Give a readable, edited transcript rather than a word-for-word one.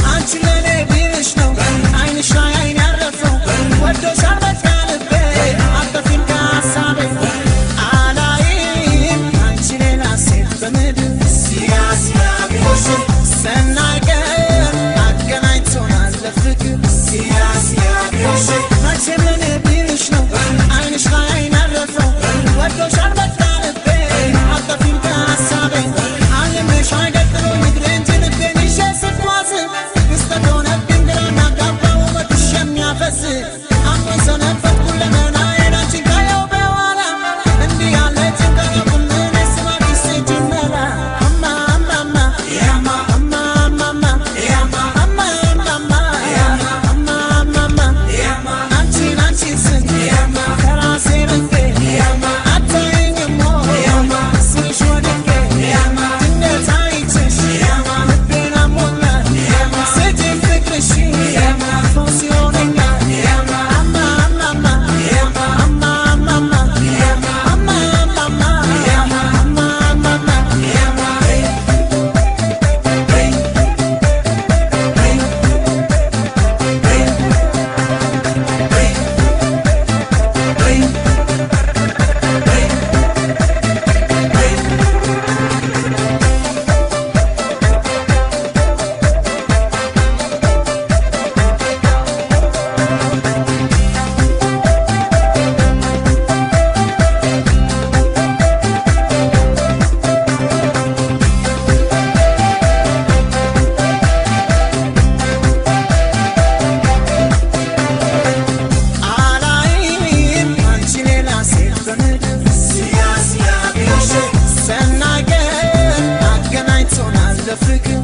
አንቺ ለኔ ቢልሽ ነው አይንሽ ላይ አይን ያረፈው ወዶሻል በቃ ልቤ አትጠፊም ከሀሳቤ አላይም አንቺ ሌላ ሴት በምድር ሰናይ ቀን አገናኝቶናል ለፍቅር መቼም ለኔ ቢልሽ ነው አይንሽ ላይ አይን ያረፈው ወዶሻል በቃ ልቤ አትጠፊም ከሀሳቤ አልምሽ አይቀጥሎኝ እግሬ እንጂ ልቤን ይዤ ስጓዝ ክስተት ሆነብኝ ግራ የሚያጋባ ውበትሽ የሚያፈዝ አሞኝ ሰነበትኩ ለመናዬን አንቺን ካየሁ በኋላ እንዲህ ያለ ጭንቀት አላውቅም እኔ ስማክሽ ስጅመላ እማ እማማ እማ እማማ እማ እማማ እማ እማማ አንቺን አንቺን ስል ከራሴ ርቄ አታየኝም ወይ ስልሽ ወድቄ ድንገት አይቼሽ ልቤን አሞኛል ስጪኝ ፍቅርሽ ፈውስ ይሆነኛል እማ እማማ እማ እማማ እማ እማማ እማ እማማ አላይም አንቺ ሌላ ሴት በምድር ሰናይ ቀን አገናኝቶናል ለፍቅር